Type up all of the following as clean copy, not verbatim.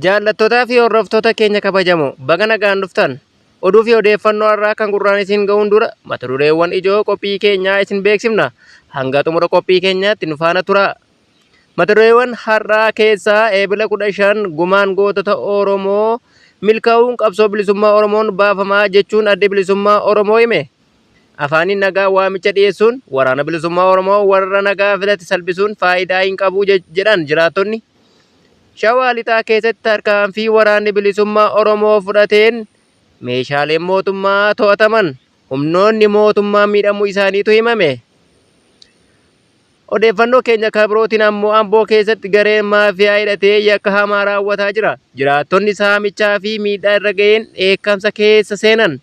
Jaallattootaa fi hordoftoota keenya kabajamoo baga nagaan dhuftan. Oduu fi odeeffannoo har'aa kan gurraan isin ga'uun dura mata dureewwan ijoo qophii keenyaa isin beeksifna. Hanga xumura qophii keenyaatti nu faana turaa. Mata dureewwan har'aa keessaa Eebila 15 gumaan gootota Oromoo milkaa'uun qabsoo bilisummaa Oromoon baafamaa jechuun Addi Bilisummaa Oromoo hime. Afaaniin nagaa waamicha dhiyeessuun waraana bilisummaa Oromoo warra nagaa filate salphisuun faayidaa hin qabu jedhan jiraattonni. Shawaa Lixaa keessatti tarkaanfii waraanni bilisummaa Oromoo fudhateen meeshaaleen mootummaa to'ataman humnoonni mootummaa miidhamuu isaaniitu himame. Odeeffannoo keenya kan birootiin ammoo Amboo keessatti gareen maafiyaa hidhatee yakka hamaa raawwataa jira. Jiraattonni saamichaa fi miidhaa irra ga'een dheekkamsa keessa seenan.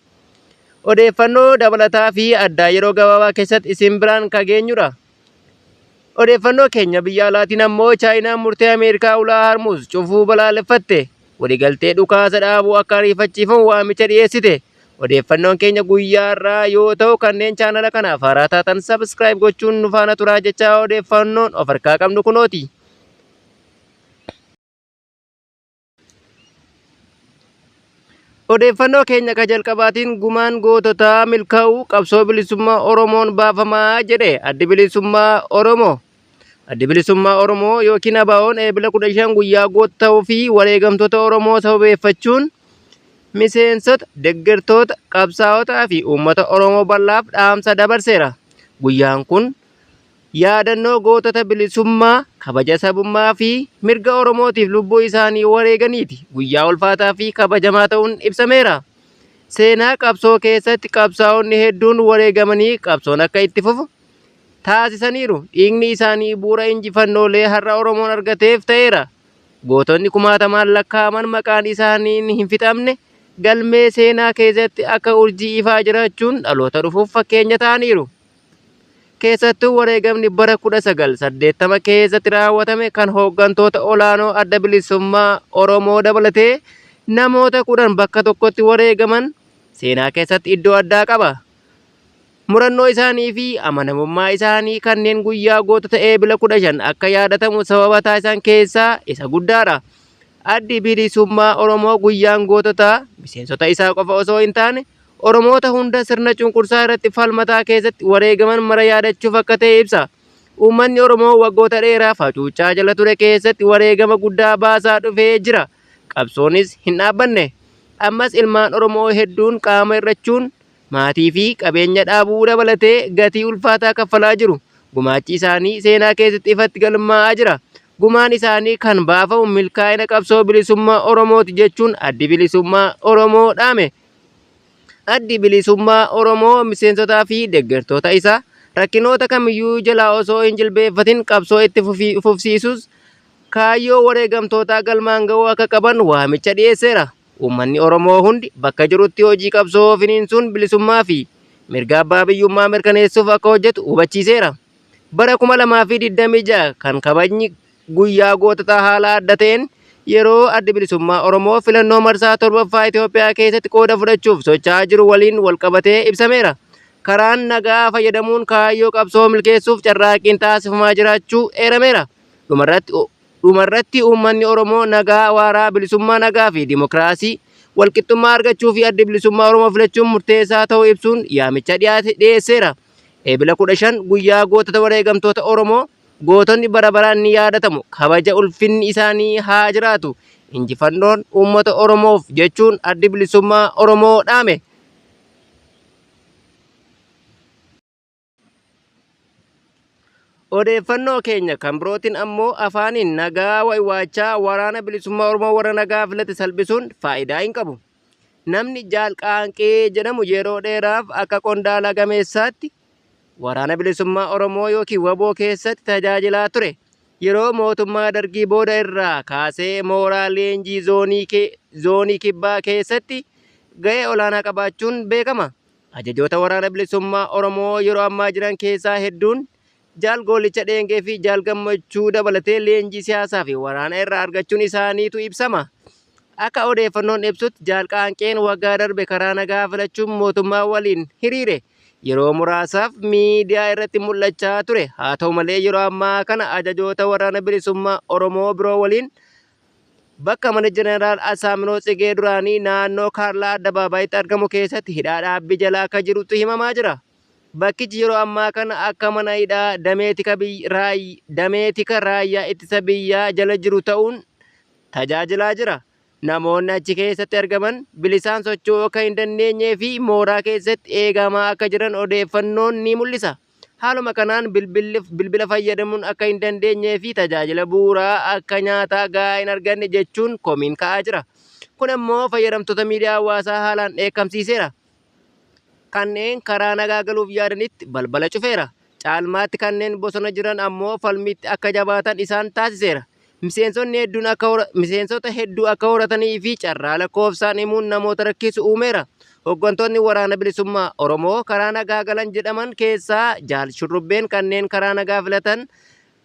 Odeeffannoo dabalataa fi addaa yeroo gabaabaa keessatti isin biraan kan geenyudha. Odeeffannoo keenya biyya alaatiin ammoo Chaayinaan murtee Ameerikaa ulaa Harmuuz cufuu balaaleffatte. Waliigaltee dhukaasa dhaabuu akka ariifachiifamu waamicha dhiyeessite. Odeeffannoon keenya guyyaa har'aa yoo ta'u kanneen chaanala kanaaf haaraa taatan subscribe gochuun nu faana turaa jechaa odeeffannoon of harkaa qabnu kunooti. Odeeffannoo keenya ka jalqabaatiin gumaan goototaa milkaa'uu qabsoo bilisummaa Oromoon baafamaa jedhe Addi Bilisummaa Oromoo. Addi Bilisummaa Oromoo yookiin ABOn Eebila 15 guyyaa gootota fi wareegamtoota Oromoo sababeeffachuun miseensota, deggertoota, qabsaa'otaa fi uummata Oromoo bal'aaf dhaamsa dabarseera. Guyyaan kun yaadannoo gootota bilisummaa, kabaja sabummaa fi mirga Oromootiif lubbuu isaanii wareeganiiti. Guyyaa ulfaataa fi kabajamaa ta'uun ibsameera. Seenaa qabsoo keessatti qabsaa'onni hedduun wareegamanii qabsoon akka itti fufu taasisaniiru. Dhiigni isaanii bu'uura injifannoolee har'a Oromoon argateef ta'eera. Gootonni kumaatamaan lakkaa'aman maqaan isaanii hin fixamne galmee seenaa keessatti akka urjii ifaa jiraachuun dhaloota dhufuuf fakkeenya ta'aniiru. Keessattuu wareegamni bara 1980 keessatti raawwatame kan hooggantoota olaanoo Adda Bilisummaa Oromoo dabalatee namoota 10 bakka tokkotti wareegaman seenaa keessatti iddoo addaa qaba. Murannoo isaanii fi amanamummaa isaanii kanneen guyyaa gootota Eebila 15 akka yaadatamu sababa taasisan keessaa isa guddaadha. Addi Bilisummaa Oromoo guyyaan goototaa miseensota isaa qofa osoo hin taane Oromoota hunda sirna cunqursaa irratti falmataa keessatti wareegaman mara yaadachuuf akka ta'e ibsa. Uummanni Oromoo waggoota dheeraaf hacuuccaa jala ture keessatti wareegama guddaa baasaa dhufee jira. Qabsoonis hin dhaabbanne. Ammas ilmaan Oromoo hedduun qaama hir'achuun, maatii fi qabeenya dhaabuu dabalatee gatii ulfaataa kaffalaa jiru. Gumaachi isaanii seenaa keessatti ifatti galmaa'aa jira. Gumaan isaanii kan baafamu milkaa'ina qabsoo bilisummaa Oromooti jechuun Addi Bilisummaa Oromoo dhaame. Addi Bilisummaa Oromoo miseensotaa fi deggertoota isaa rakkinoota kamiyyuu jalaa osoo hin jilbeeffatin qabsoo itti fufsiisuus kaayyoo wareegamtootaa galmaan ga'uu akka qaban waamicha dhiyeesseera. Uummanni Oromoo hundi bakka jirutti hojii qabsoo finiinsuun bilisummaa fi mirga abbaa biyyummaa mirkaneessuuf akka hojjetu hubachiiseera. Bara 2026 kan kabajni guyyaa goototaa haala adda ta'een yeroo Addi Bilisummaa Oromoo filannoo marsaa torbaffaa Itoophiyaa keessatti qooda fudhachuuf socho'aa jiru waliin walqabatee ibsameera. Karaan nagaa fayyadamuun kaayyoo qabsoo milkeessuuf carraaqqiin taasifamaa jiraachuu eerameera. Dhumarratti Dhumarratti uummanni Oromoo nagaa waaraa, bilisummaa nagaa fi dimokiraasii, walqixxummaa argachuu fi Addi Bilisummaa Oromoo filachuun murteessaa ta'uu ibsuun yaamicha dhiyeesseera. Eebila 15 guyyaa gootota wareegamtoota Oromoo, gootonni bara baraan ni yaadatamu, kabaja ulfinni isaanii haa jiraatu, injifannoon uummata Oromoof jechuun Addi Bilisummaa Oromoo dhaame. Odeeffannoo keenya kan birootiin ammoo afaaniin nagaa waywaachaa waraana bilisummaa Oromoo warra nagaa filate salphisuun faayidaa hin qabu. Namni Jaal Qaanqee jedhamu yeroo dheeraaf akka qondaala gameessaatti waraana bilisummaa Oromoo yookiin waboo keessatti tajaajilaa ture. Yeroo mootummaa Dargii booda irraa kaasee mooraa leenjii zoonii kibbaa keessatti gahee olaanaa qabaachuun beekama. Ajajoota Waraana Bilisummaa Oromoo yeroo ammaa jiran keessaa hedduun Jaal Goolicha Dheengee fi Jaal Gammachuu dabalatee leenjii siyaasaa fi waraana irraa argachuun isaaniitu ibsama. Akka odeeffannoon ibsutti Jaal Qaanqeen waggaa darbe karaa nagaa filachuun mootummaa waliin hiriire. Yeroo muraasaaf miidiyaa irratti mul'achaa ture. Haa ta'u malee yeroo ammaa kana ajajoota Waraana Bilisummaa Oromoo biroo waliin bakka mana Jeneraal Asaaminoo Tsigee duraanii naannoo Kaarlaa Addabaabaayitti argamu keessatti hidhaa dhaabbii jala akka jirutu himamaa jira. Bakkichi yeroo ammaa kana akka mana hidhaa damee tika raayyaa ittisa biyyaa jala jiru ta'uun tajaajilaa jira. Namoonni achi keessatti argaman bilisaan socho'uu akka hin dandeenyee fi mooraa keessatti eegamaa akka jiran odeeffannoon ni mul'isa. Haaluma kanaan bilbila fayyadamuun akka hin dandeenyee fi tajaajila bu'uuraa akka nyaataa gahaa hin arganne jechuun komiin ka'aa jira. Kun ammoo fayyadamtoota miidiyaa hawaasaa haalaan dheekkamsiiseera. Kanneen karaa nagaa galuuf yaadanitti balbala cufeera. Caalmaatti kanneen bosona jiran ammoo falmiitti akka jabaatan isaan taasiseera. Miseensonni hedduun akka miseensota hedduu akka horatanii fi carraa lakkoofsaan himuun namoota rakkisu uumeera. Hooggantoonni Waraana Bilisummaa Oromoo karaa nagaa galan jedhaman keessaa Jaal Shurrubbeen kanneen karaa nagaa filatan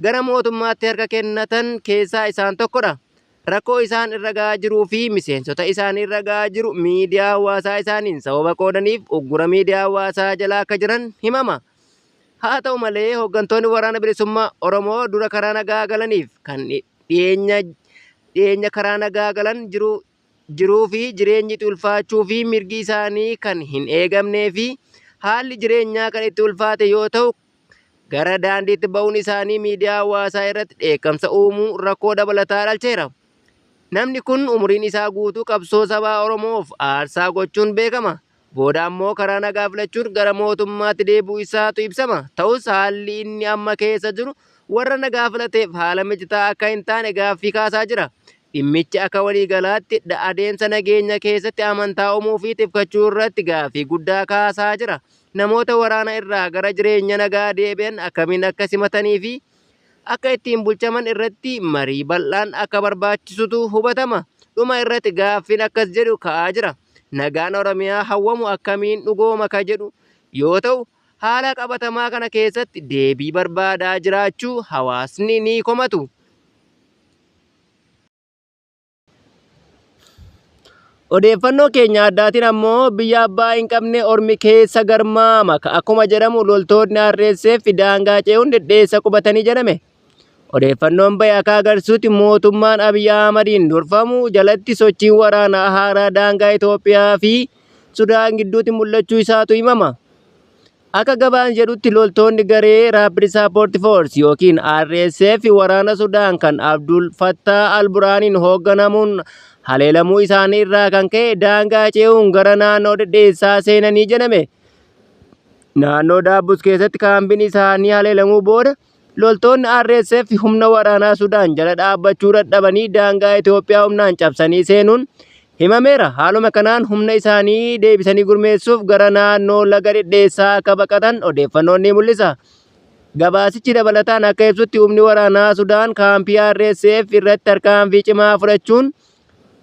gara mootummaatti harka kennatan keessaa isaan tokkodha. Rakkoo isaan irra gahaa jiruu fi miseensota isaanii irra gahaa jiru miidiyaa hawaasaa isaaniin sababa qoodaniif uggura miidiyaa hawaasaa jala akka jiran himama. Haa ta'u malee hooggantoonni Waraana Bilisummaa Oromoo dura karaa nagaa galaniif kan dhiyeenya karaa nagaa galan jiruu fi jireenyi itti ulfaachuu fi mirgi isaanii kan hin eegamnee fi haalli jireenyaa kan itti ulfaate yoo ta'u gara daandiitti ba'uun isaanii miidiyaa hawaasaa irratti dheekkamsa uumuu rakkoo dabalataa dhalcheera. Namni kun umuriin isaa guutuu qabsoo sabaa Oromoof aarsaa gochuun beekama. Booda ammoo karaa nagaa filachuun gara mootummaatti deebi'uu isaatu ibsama. Ta'us haalli inni amma keessa jiru warra nagaa filateef haala mijataa akka hin taane gaaffii kaasaa jira. Dhimmichi akka waliigalaatti adeemsa nageenya keessatti amantaa uumuu fi tifkachuu irratti gaaffii guddaa kaasaa jira. Namoota waraana irraa gara jireenya nagaa deebi'an akkamiin akka simatanii fi akka ittiin bulchaman irratti marii bal'aan akka barbaachisutu hubatama. Dhuma irratti gaaffiin akkas jedhu ka'aa jira. Nagaan Oromiyaa hawwamu akkamiin dhugooma ka jedhu yoo ta'u, haala qabatamaa kana keessatti deebii barbaadaa jiraachuu hawaasni ni komatu. Odeeffannoo keenya addaatiin ammoo biyya abbaa hin qabne ormi keessa garmaama akkuma jedhamu loltoonni RSF daangaa ce'uun dhedheessa qubatanii jedhame. Odeeffannoon bahe akka agarsiisutti mootummaan Abiy Ahmadiin durfamu jalatti sochiin waraanaa haaraa daangaa Itoophiyaa fi Sudaan gidduutti mul'achuu isaatu himama. Akka gabaan jedhutti loltoonni garee Rapid Support Force yookiin RSF waraana Sudaan kan Abdul Fattah al-Burhaaniin hoogganamuun haleelamuu isaanii irraa kan ka'e daangaa ce'uun gara naannoo dhedheessaa seenanii jedhame. Naannoo Daabbus keessatti kaampiin isaanii haleelamuu booda loltoonni RSF humna waraanaa Sudaan jala dhaabbachuu dadhabanii daangaa Itoophiyaa humnaan cabsanii seenuun himameera. Haaluma kanaan humna isaanii deebisanii gurmeessuuf gara naannoo laga dhedheessaa akka baqatan odeeffannoon ni mul'isa. Gabaasichi dabalataan akka ibsutti humni waraanaa Sudaan kaampii RSF irratti tarkaanfii cimaa fudhachuun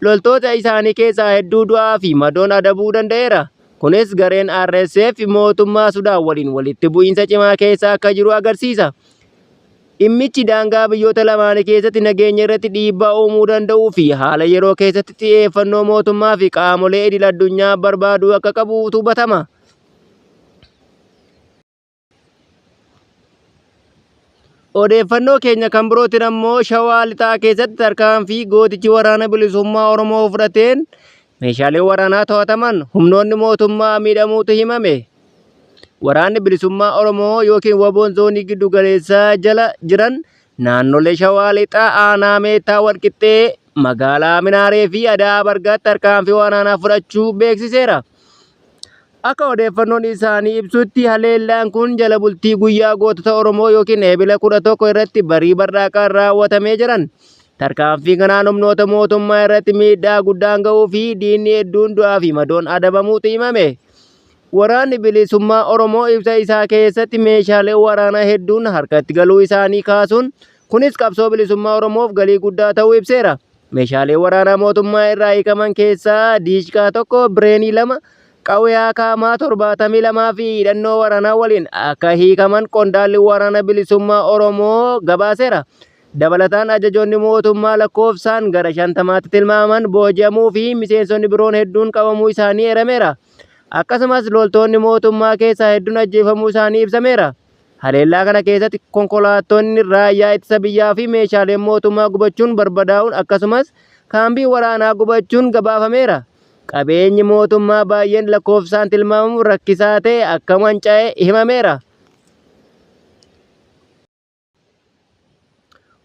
loltoota isaanii keessaa hedduu du'aa fi madoon adabuu danda'eera. Kunis gareen RSF mootummaa Sudaan waliin walitti bu'iinsa cimaa keessa akka jiru agarsiisa. Dhimmichi daangaa biyyoota lamaanii keessatti nageenya irratti dhiibbaa uumuu danda'uu fi haala yeroo keessatti xiyyeeffannoo mootummaa fi qaamolee idil addunyaa barbaaduu akka qabu hubatama. Odeeffannoo keenya kan birootiin ammoo Shawaa Lixaa keessatti tarkaanfii gootichi Waraana Bilisummaa Oromoo fudhateen meeshaalee waraanaa to'ataman humnoonni mootummaa miidhamuutu himame. Waraanni Bilisummaa Oromoo yookiin WBOn zoonii giddu galeessaa jala jiran naannolee Shawaa Lixaa aanaa Meettaa Walqixxee magaalaa Minaaree fi Ada'aa Bargaatti tarkaanfii waraanaa fudhachuu beeksiseera. Akka odeeffannoon isaanii ibsutti haleellaan kun jala bultii guyyaa gootota Oromoo yookiin Eebila 11 irratti barii barraaqaan raawwatamee jiran. Tarkaanfii kanaan humnoota mootummaa irratti miidhaa guddaan ga'uu fi diinni hedduun du'aa fi madoon adabamuutu himame. Waraanni Bilisummaa Oromoo ibsa isaa keessatti meeshaalee waraanaa hedduun harkatti galuu isaanii kaasuun kunis qabsoo bilisummaa Oromoof galii guddaa ta'uu ibseera. Meeshaalee waraanaa mootummaa irraa hiikaman keessaa diishqaa 1, bireenii 2, qawwee akaamaa 72 fi hidhannoo waraanaa waliin akka hiikaman qondaalli Waraana Bilisummaa Oromoo gabaaseera. Dabalataan ajajoonni mootummaa lakkoofsaan gara 50tti tilmaamaman booji'amuu fi miseensonni biroon hedduun qabamuu isaanii eerameera. Akkasumas loltoonni mootummaa keessaa hedduun ajjeefamuu isaanii ibsameera. Haleellaa kana keessatti konkolaattonni raayyaa ittisa biyyaa fi meeshaaleen mootummaa gubachuun barbadaa'uun akkasumas kaambiin waraanaa gubachuun gabaafameera. Qabeenyi mootummaa baay'een lakkoofsaan tilmaamamuuf rakkisaa ta'e akka manca'e himameera.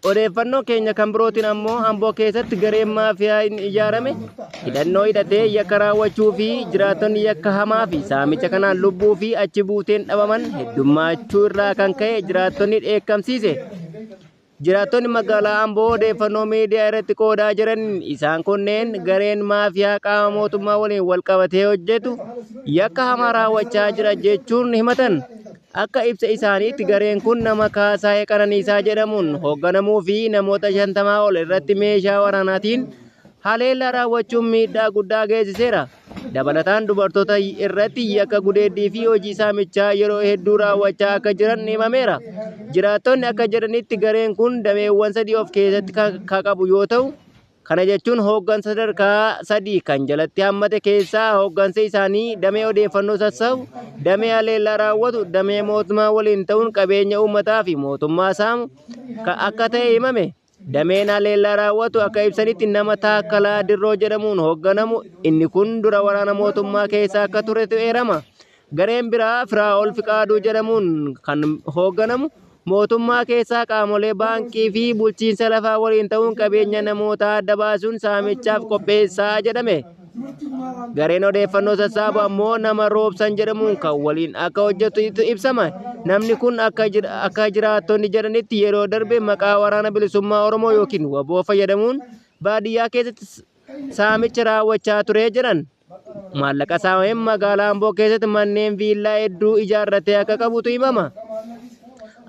Odeeffannoo keenya kan birootiin ammoo Amboo keessatti gareen maafiyaa hin ijaarame hidhannoo hidhatee yakka raawwachuu fi jiraattonni yakka hamaa fi saamicha kanaan lubbuu fi achi buuteen dhabaman heddummaachuu irraa kan ka'e jiraattonni dheekkamsiise. Jiraattonni magaalaa Amboo odeeffannoo miidiyaa irratti qoodaa jiran isaan kunneen gareen maafiyaa qaama mootummaa waliin wal qabatee hojjetu yakka hamaa raawwachaa jira jechuun himatan. Akka ibsa isaaniitti gareen kun nama Kaasaayee Qananiisaa jedhamuun hoogganamuu fi namoota 50 ol irratti meeshaa waraanaatiin haleellaa raawwachuun miidhaa guddaa geessiseera. Dabalataan dubartoota irratti yakka gudeeddii fi hojii saamichaa yeroo hedduu raawwachaa akka jiran himameera. Jiraattonni akka jedhanitti gareen kun dameewwan sadii of keessatti kan qabu yoo ta'u, Kana jechuun hooggansa sadarkaa 3 kan jalatti hammate keessaa hooggansi isaanii damee odeeffannoo sassaabu, damee haleellaa raawwatu, damee mootummaa waliin ta'uun qabeenya uummataa fi mootummaa saamu akka ta'e himame. Dameen haleellaa raawwatu akka ibsanitti nama Taakkalaa Dirroo jedhamuun hoogganamu inni kun dura waraana mootummaa keessa akka turetu eerama. Gareen biraa Firaa'ol Fiqaaduu jedhamuun kan hoogganamu mootummaa keessaa qaamolee baankii fi bulchiinsa lafaa waliin ta'uun qabeenya namootaa adda baasuun saamichaaf qopheessaa jedhame. Gareen odeeffannoo sassaabu ammoo nama Roobsan jedhamuun kan waliin akka hojjetu ibsama. Namni kun akka jiraattonni jedhanitti yeroo darbe maqaa Waraana Bilisummaa Oromoo yookiin wbo fayyadamuun baadiyyaa keessatti saamicha raawwachaa ture jedhan. Maallaqa saamameen magaalaa Amboo keessatti manneen viillaa hedduu ijaarratee akka qabutu himama.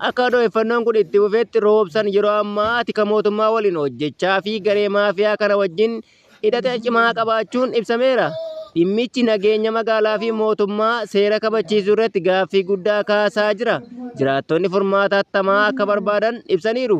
Akka odeeffannoon kun itti fufetti Roobsan yeroo ammaa tika mootummaa waliin hojjechaa fi garee maafiyaa kana wajjin hidhata cimaa qabaachuun ibsameera. Dhimmichi nageenya magaalaa fi mootummaa seera kabachiisuu irratti gaaffii guddaa kaasaa jira. Jiraattonni furmaata hatattamaa akka barbaadan ibsaniiru.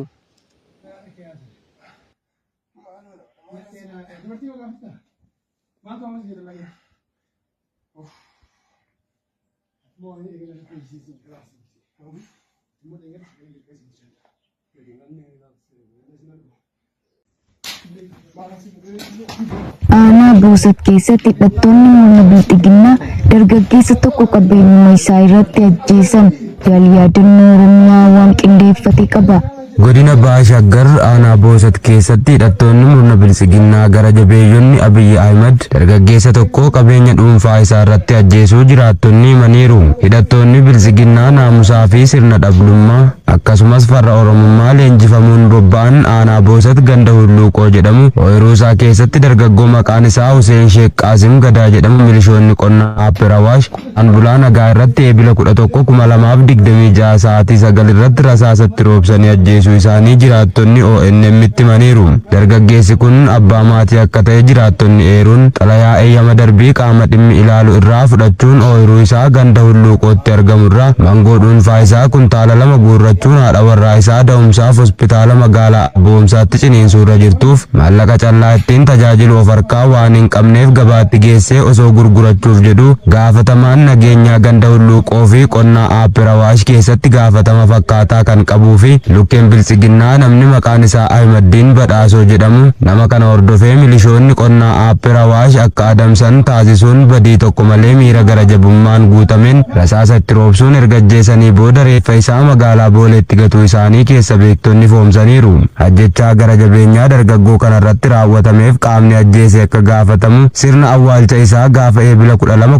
Aanaa Boosat keessatti hidhattoonni murna bilxiginnaa dargaggeessa tokko qabeenyuma isaa irratti ajjeesan. Jaal Yaadannoo Oromiyaa waan qindeeffate qaba. Godina Baha Shaggar aanaa Boosat keessatti hidhattoonni murna Biltsiginnaa gara jabeeyyonni Abiy Ahimed dargaggeessa tokko qabeenya dhuunfaa isaa irratti ajjeesuu jiraattonni himaniiru. Hidhattoonni Biltsiginnaa naamusaa fi sirna dhablummaa akkasumas farra Oromummaa leenjifamuun bobba'an aanaa Boosat ganda Hulluuqoo jedhamu ooyiruu isaa keessatti dargaggoo maqaan isaa Huseen Sheek Qaasim Gadaa jedhamu milishoonni qonnaa Aapper Awaash Qonnaan bulaa nagaa irratti Eebila 11, 2026 sa'aatii 9:00 irratti rasaasa itti roobsanii ajjeesuu isaanii jiraattonni ONM'tti himaniiru. Dargaggeessi kun abbaa maatii akka ta'e jiraattonni eeruun, xalayaa eeyyama darbii qaama dhimmi ilaalu irraa fudhachuun ooyiruu isaa ganda Hulluuqootti argamu irraa mangoo dhuunfaa isaa kuntaala 2 guurrachuun haadha warraa isaa da'umsaaf hospitaala magaalaa Abboomsaatti ciniinsuurra jirtuuf Maallaqa callaa ittiin tajaajilu of harkaa waan hin qabneef gabaatti geessee osoo gurgurachuuf jedhuu gaafatamaan nageenyaa ganda Hulluuqoo fi qonnaa Aapper Awaash keessatti gaafatama fakkaataa kan qabuu fi lukkeen Biltsiginnaa namni maqaan isaa Ahimaddiin Badhaasoo jedhamu nama kana hordofee milishoonni qonnaa Aapper Awaash akka adamsan taasisuun badii tokko malee miira gara jabummaan guutameen rasaasa itti roobsuun erga ajjeesanii booda reeffa isaa magaalaa Booleetti gatuu isaanii keessa beektonni ifoomsaniiru. Ajjechaa gara jabeenyaa dargaggoo kanarratti raawwatameef qaamni ajjeese akka gaafatamu sirna awwaalcha isaa gaafa Eebila 12,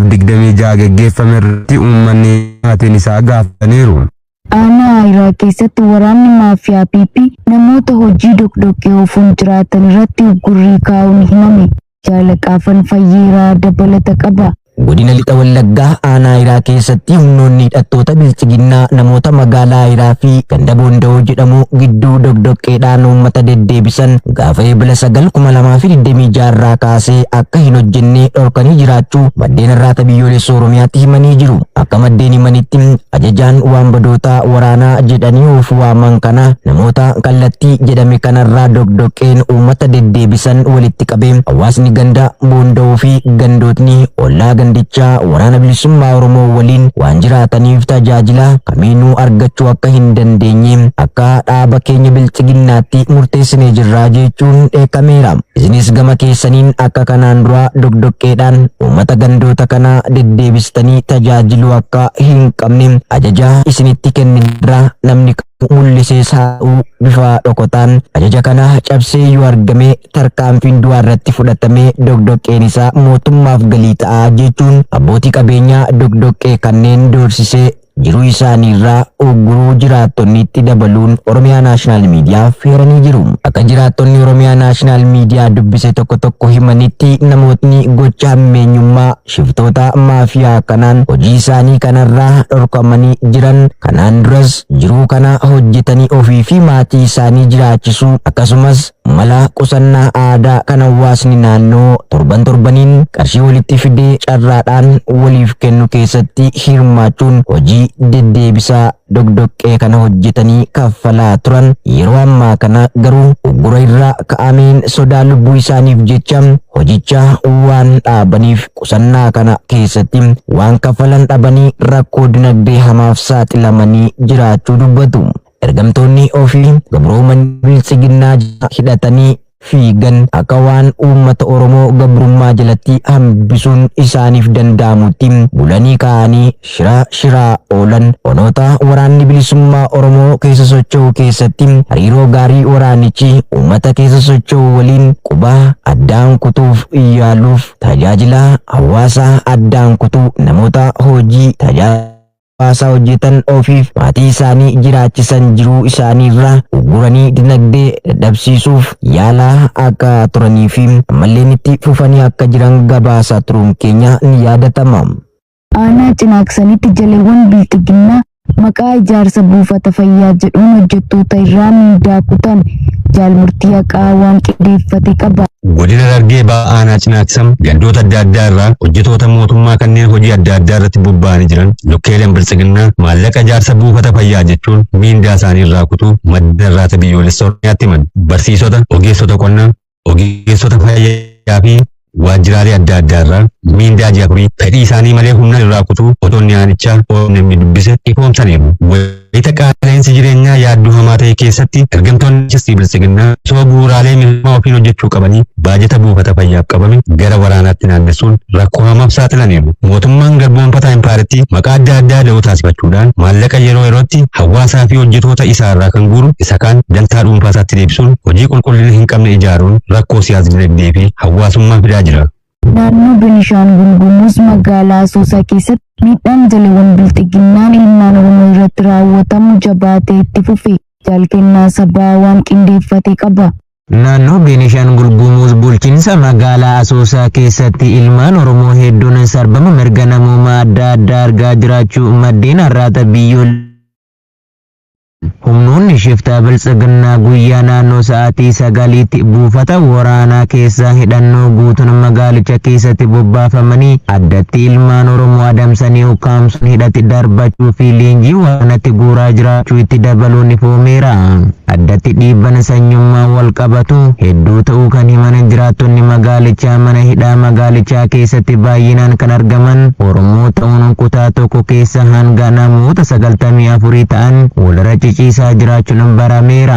2026 geggeeffame irratti uummanni fi maatiin isaa gaafataniiru. Aanaa Aayiraa keessatti waraanni maafiyaa PP namoota hojii doqdoqqee oofuun jiraatan irratti uggurrii kaa'uun himame. Jaalaqaafan Fayyeeraa dabalata qaba. Godina Lixa Wallaggaa aanaa Ayiraa keessatti humnoonni hidhattoota Biltsiginnaa namoota magaalaa Ayiraa fi ganda Boonda'oo jedhamu gidduu doqdoqqeedhaan uummata deddeebisan gaafa Eebila 9, 2026 irraa kaasee akka hin hojjenne dhorkanii jiraachuu maddeen Arraata Biyyoolessa Oromiyaatti himanii jiru. Akka maddeen himanitti ajajaan waanbadoota waraanaa jedhanii of waaman kana namoota kallattii jedhame kanarraa doqdoqqeen uummata deddeebisan walitti qabee hawaasni ganda Boonda'uu fi gandootni ollaa gandichaa Waraana Bilisummaa Oromoo waliin waan jiraataniif tajaajila kamiinuu argachuu akka hin dandeenye akka dhaaba keenya Bilxiginnaatti murteessinee jirra jechuun dheekkameera. Isinis gama keessaniin akka kanaan duraa doqdoqqeedhaan uummata gandoota kanaa deddeebistanii tajaajiluu akka hin qabne ajaja isinitti kenninerra. Namni kamuu mul'isees haa ta'u bifa dhokotaan ajaja kana cabsee yoo argame tarkaanfiin du'aa irratti fudhatamee doqdoqqeen isaa mootummaaf galii ta'a jechuun abbootii qabeenyaa doqdoqqee kanneen doorsisee jiruu isaaniirraa ugguruu jiraattonni itti dabaluun Oromiyaa Naashinaal Miidiyaaf heeranii jiru. Akka jiraattonni Oromiyaa Naashinaal Miidiyaa dubbise tokko tokko himanitti namootni gocha hammeenyummaa shiftoota maafiyaa kanaan hojii isaanii kanarraa dhorkamanii jiran kanaan duras jiruu kana hojjetanii ofii fi maatii isaanii jiraachisuu akkasumas mala qusannaa aadaa kan hawaasni naannoo torban torbaniin qarshii walitti fidee carraadhaan waliif kennu keessatti hirmaachuun hojii deddeebisaa doqdoqqee kana hojjetanii kaffalaa turan yeroo ammaa kana garuu uggura irra ka'ameen sodaa lubbuu isaaniif jecha hojicha waan dhaabaniif qusannaa kana keessatti waan kaffalan dhabanii rakkoo dinagdee hamaaf saaxilamanii jiraachuu dubbatu. Ergamtoonni ofii gabrooman Biltsiginnaa hidhatanii fiigan akka waan uummata Oromoo gabrummaa jalatti hambisuun isaaniif danda'amutti bulanii ka'anii shira shiraa oolan onoota waraanni bilisummaa Oromoo keessa socho'u keessatti hariiroo gaarii waraanichi uummata keessa socho'u waliin quba addaan kutuuf yaaluuf tajaajila hawaasaa addaan kutuu namoota hojii tajaajila hawaasaa hojjetan ofiif maatii isaanii jiraachisan jiruu isaaniirraa ugguranii dinagdee dadhabsiisuuf yaalaa akka turanii fi ammalleen itti fufanii akka jiran gabaasaa turuun keenya ni yaadatama. Aanaa Cinaaksanitti jaleewwan Bilxiginnaa maqaa ijaarsa buufata fayyaa jedhuun hojjettoota irraa mindaa kutan. Jaal Murtii Haqaa waan qindeeffate qaba. Godina Harargee Bahaa Aanaa Cinaaksam gandoota adda addaa irraa hojjetoota mootummaa kanneen hojii adda addaa irratti bobba'anii jiran lukkeeleen Biltsiginnaa maallaqa ijaarsa buufata fayyaa jechuun miindaa isaanii irraa kutuu madda irraata biyyoolessa Oromiyaatti himan. Barsiisota, ogeessota qonnaa, ogeessota fayyaa fi waajjiraalee adda addaa irraa miindaa ji'a afurii fedhii isaanii malee humnaan irraa kutuu otonni aanichaa OMN dubbise ifoomsaniiru. Wayita qaala'insi jireenyaa yaaddoo hamaa ta'e keessatti ergamtoonni HST Biltsiginnaa osoo bu'uuraalee misoomaa ofiin hojjechuu qabanii baajata buufata fayyaaf qabame gara waraanaatti naannessuun rakkoo hamaaf saaxilaniiru. Mootummaan garboomfataa impaayerattii maqaa adda addaa da'oo taasifachuudhaan maallaqa yeroo yerootti hawaasaa fi hojjetoota isaa irraa kan guuru isa kaan dantaa dhuunfaa isaatti deebisuun hojii qulqullina hin qabne ijaaruun rakkoo siyaas-dinagdee fi hawaasummaa fidaa jira. Naannoo Benishaangul Gumuz magaalaa Asoosaa keessatti miidhaan jaleewwan Bilxiginnaan ilmaan Oromoo irratti raawwatamu jabaatee itti fufe. Jaal Kennaa Sabaa waan qindeeffate qaba. Naannoo Beenishaangul Gumuz bulchiinsa magaalaa Asoosaa keessatti ilmaan Oromoo hedduun sarbama mirga namoomaa adda addaa argaa jiraachuu maddeen Arraata Biyyoolessaa Humnoonni shiftaa Biltsiginnaa guyyaa naannoo sa'aatii 9tti buufata waraanaa keessaa hidhannoo guutuun magaalicha keessatti bobbaafamanii addatti ilmaan Oromoo adamsanii ukkaamsuun hidhatti darbachuu fi leenjii waraanatti guuraa jiraachuu itti dabaluun ifoomeera. Addatti dhiibban sanyummaan wal qabatu hedduu ta'uu kan himan jiraattonni magaalichaa mana hidhaa magaalichaa keessatti baay'inaan kan argaman Oromoo ta'uun kutaa tokko keessa hanga namoota 94 ta'an walirra ciciisaa jiraachuun barameera.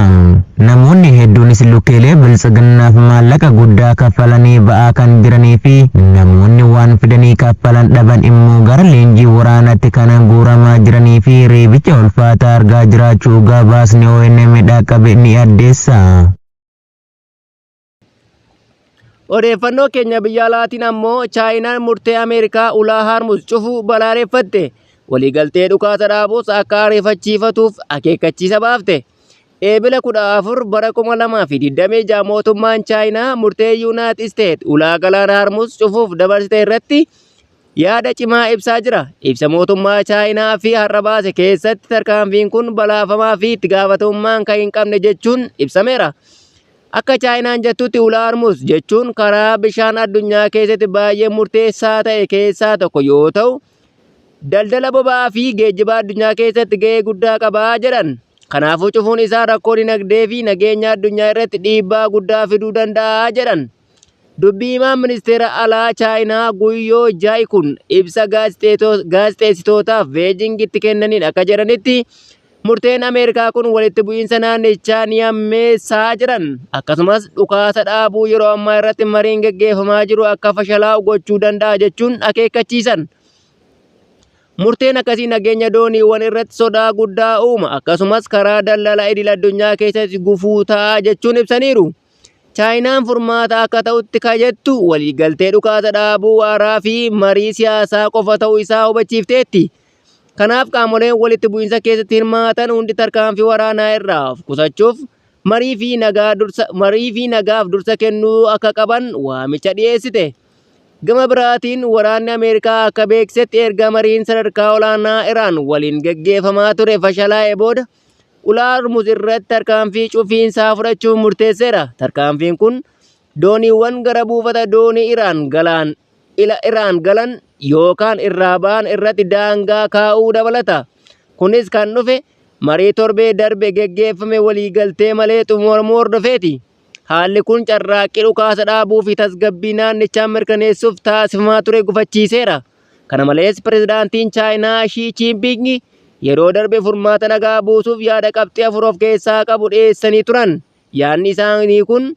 Namoonni hedduunis lukkeelee Biltsiginnaaf maallaqa guddaa kaffalanii ba'aa kan jiranii fi namoonni waan fidanii kaffalan dhaban immoo gara leenjii waraanatti kan guuramaa jiranii fi reebicha ulfaataa argaa jiraachuu gabaasni ONM dhaqqabe ni addeessa. Odeeffannoo keenya biyya alaatiin ammoo Chaayinaan murtee Ameerikaa ulaa Haarmuz cufuu balaaleffatte. Waliigaltee dhukaasa dhaabuus akka ariifachiifatuuf akeekkachiisa baafte. Eebila 14 bara 2026 mootummaan Chaayinaa murtee Yuunaayitid Isteet ulaa galaana Haarmuz cufuuf dabarsite irratti yaada cimaa ibsaa jira. Ibsa mootummaa Chaayinaa fi har'a baase keessatti tarkaanfiin kun balaafamaa fi itti gaafatamummaan kan hin qabne jechuun ibsameera. Akka Chaayinaan jettutti ulaa Hormuz jechuun karaa bishaan addunyaa keessatti baay'ee murteessaa ta'e keessaa tokko yoo ta'u, daldala boba'aa fi geejjiba addunyaa keessatti gahee guddaa qaba jedhan. Kanaafuu cufuun isaa rakkoo dinagdee fi nageenya addunyaa irratti dhiibbaa guddaa fiduu danda'a jedhan. Dubbii himaan ministeera alaa Chaayinaa Guyyoo Jaayikun ibsa gaazexeessitootaaf Beejingitti kennaniin akka jedhanitti, murteen Ameerikaa kun walitti bu'iinsa naannichaa ni hammeessaa jedhan. Akkasumas dhukaasa dhaabuu yeroo ammaa irratti mariin gaggeeffamaa jiru akka fashalaa'u gochuu danda'a jechuun akeekkachiisan. Murteen akkasii nageenya dooniiwwan irratti sodaa guddaa uuma, akkasumas karaa daldala idil addunyaa keessatti gufuu ta'a jechuun ibsaniiru. Chaayinaan furmaata akka ta'utti ka jettu waliigaltee dhukaasa dhaabuu waaraa fi marii siyaasaa qofa ta'uu isaa hubachiifteetti. Kanaaf qaamoleen walitti bu'iinsa keessatti hirmaatan hundi tarkaanfii waraanaa irraa of qusachuuf marii fi nagaaf dursa kennuu akka qaban waamicha dhiyeessite. Gama biraatiin waraanni Ameerikaa akka beeksisetti, erga mariin sadarkaa olaanaa Iraan waliin gaggeeffamaa ture fashalaa'ee booda ulaa Hormuz irratti tarkaanfii cufiinsaa fudhachuuf murteesseera. Tarkaanfiin kun dooniiwwan gara buufata doonii Iraan galaan ila Iraan galan yookaan irraa ba'an irratti daangaa kaa'uu dabalata. Kunis kan dhufe marii torbee darbe geggeeffame waliigaltee malee xumuramuu hordofeeti. Haalli kun carraaqqii dhukaasa dhaabuu fi tasgabbii naannichaa mirkaneessuuf taasifamaa ture gufachiiseera. Kana malees pirezidaantiin Chaayinaa Shii Jinping yeroo darbe furmaata nagaa buusuuf yaada qabxii 4 of keessaa qabu dhiyeessanii turan. Yaadni isaanii kun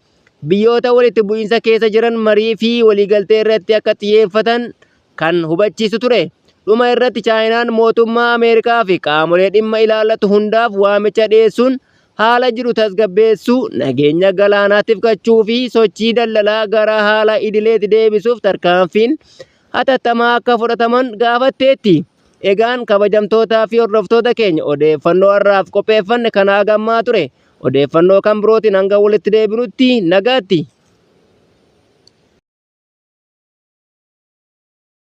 biyyoota walitti bu'iinsa keessa jiran marii fi waliigaltee irratti akka xiyyeeffatan kan hubachiisu ture. Dhuma irratti Chaayinaan mootummaa Ameerikaa fi qaamolee dhimma ilaallatu hundaaf waamicha dhiyeessuun haala jiru tasgabbeessuu, nageenya galaanaa tifkachuu fi sochii daldalaa gara haala idileetti deebisuuf tarkaanfiin hatattamaa akka fudhataman gaafatteetti. Egaan kabajamtootaa fi hordoftoota keenya, odeeffannoo har'aaf qopheeffanne kanaa gammaa ture. Odeeffannoo kan birootiin hanga walitti deebinutti nagaatti.